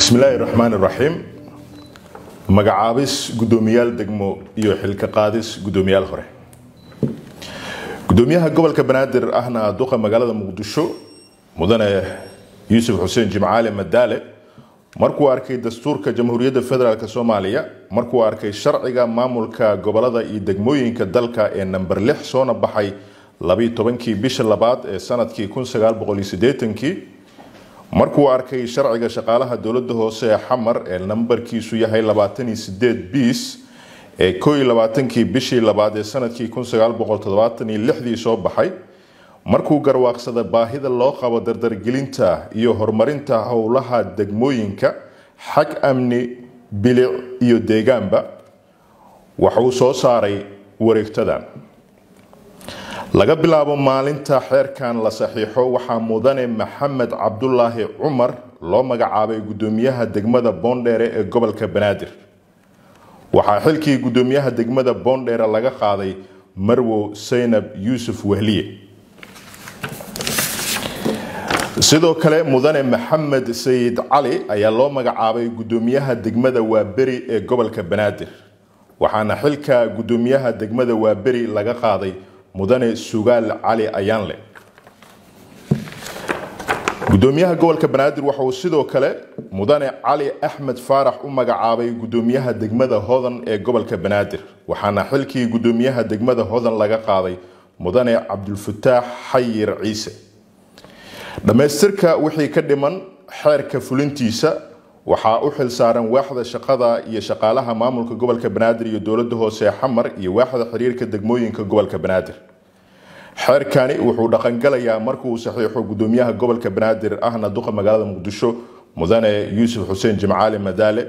Bismillaahi raxmaani raxiim. Magacaabis guddoomiyaal degmo iyo xilka qaadis guddoomiyaal hore. Guddoomiyaha gobolka Banaadir ahna duqa magaalada Muqdisho, mudane Yuusuf Xuseen Jimcaale Madaale, markuu arkay dastuurka Jamhuuriyadda Federaalk Soomaaliya, markuu arkay sharciga maamulka gobolada iyo degmooyinka dalka ee namber 6 soona baxay 12-kii bisha labaad ee sanadkii 1980-kii, markuu arkay sharciga shaqaalaha dowladda hoose ee Xamar ee nambarkiisu yahay 28 bis ee 21-kii bishii labaad ee sanadkii 1976-dii soo baxay, markuu garwaaqsada baahida loo qabo dardargelinta iyo horumarinta howlaha degmooyinka xag amni, bilic iyo deegaanba, waxuu soo saaray wareegtadan. Laga bilaabo maalinta xeerkan la saxiixo, waxaa mudane Maxamed Cabdulaahi Cumar loo magacaabay guddoomiyaha degmada Boondheere ee gobolka Banaadir. Waxaa xilkii guddoomiyaha degmada Boondheere laga qaaday marwo Saynab Yuusuf Wehliye. Sidoo kale mudane Maxamed Sayid Cali ayaa loo magacaabay guddoomiyaha degmada Waaberi ee gobolka Banaadir, waxaana xilka guddoomiyaha degmada Waaberi laga qaaday mudane Sugaal Cali Ayaanle. Guddoomiyaha gobolka Banaadir waxa uu sidoo kale mudane Cali Axmed Faarax u magacaabay guddoomiyaha degmada Hodan ee gobolka Banaadir, waxaana xilkii guddoomiyaha degmada Hodan laga qaaday mudane Cabdulfataax Xayir Ciise. Dhammaystirka wixii ka dhiman xeerka fulintiisa waxaa u xil saaran waaxda shaqada iyo shaqaalaha maamulka gobolka Banaadir iyo dowladda hoose ee Xamar iyo waaxda xiriirka degmooyinka gobolka Banaadir. Xeerkani wuxuu dhaqangalayaa markuu saxiixo guddoomiyaha gobolka Banaadir ahna duqa magaalada Muqdisho, mudane Yuusuf Xuseen Jimcaale Madaale.